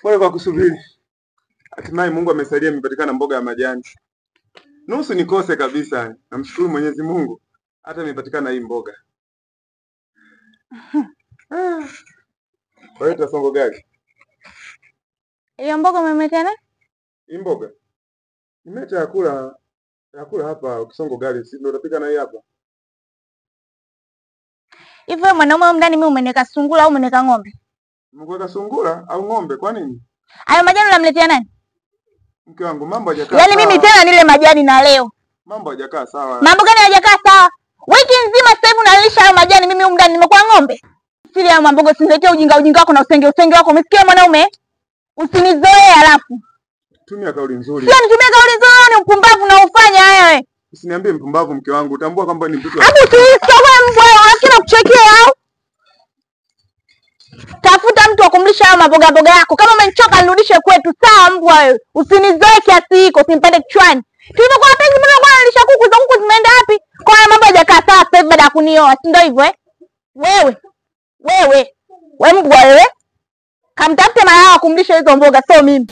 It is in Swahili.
Pole kwa kusubiri. Hatimaye Mungu amesaidia, imepatikana mboga ya majani. Nusu nikose kabisa. Namshukuru Mwenyezi Mungu hata imepatikana hii mboga. Kwa hiyo tutasongo gari. Hiyo mboga umemletea nani? Hii mboga nimeleta ya kula hapa. Ukisongo gari, si ndio utapika na hii hapa? Hivi wewe mwanaume humu ndani mimi umeniweka sungura au umeniweka ng'ombe? Nimekuweka sungura au ng'ombe? Kwa nini? Hayo majani unamletea nani? Mke wangu, mambo hajakaa Yaani mimi sawa. tena nile majani na leo. Mambo hajakaa sawa. Mambo gani hayajakaa sawa? Wiki nzima sasa hivi unalisha hayo majani, mimi humu ndani nimekuwa ng'ombe. Siri ya mambogo, usiniletee ujinga ujinga wako na usenge usenge wako. Umesikia mwanaume? Usinizoee alafu. Tumia kauli nzuri. Sio nitumie kauli nzuri, ni mpumbavu na ufanya wewe. Usiniambie mpumbavu mke wangu, utambua kwamba ni mtoto. Hebu tuisha wewe mbwa, unafikiri nakuchekea au? Tafuta mtu wa kumlisha hayo maboga boga yako. Kama umenichoka nirudishe kwetu. Sawa mbwa wewe. Usinizoe kiasi hiko, usinipande kichwani. Tulivyokuwa wapenzi mbona ulikuwa unalisha kuku za kuku zimeenda wapi? Kwa hiyo mambo hayajakaa sawa sasa hivi baada ya kunioa, si ndio hivyo eh? Wewe. Wewe. Wewe mbwa wewe. Kamtafute malaya wa kumlisha hizo mboga, sio mimi.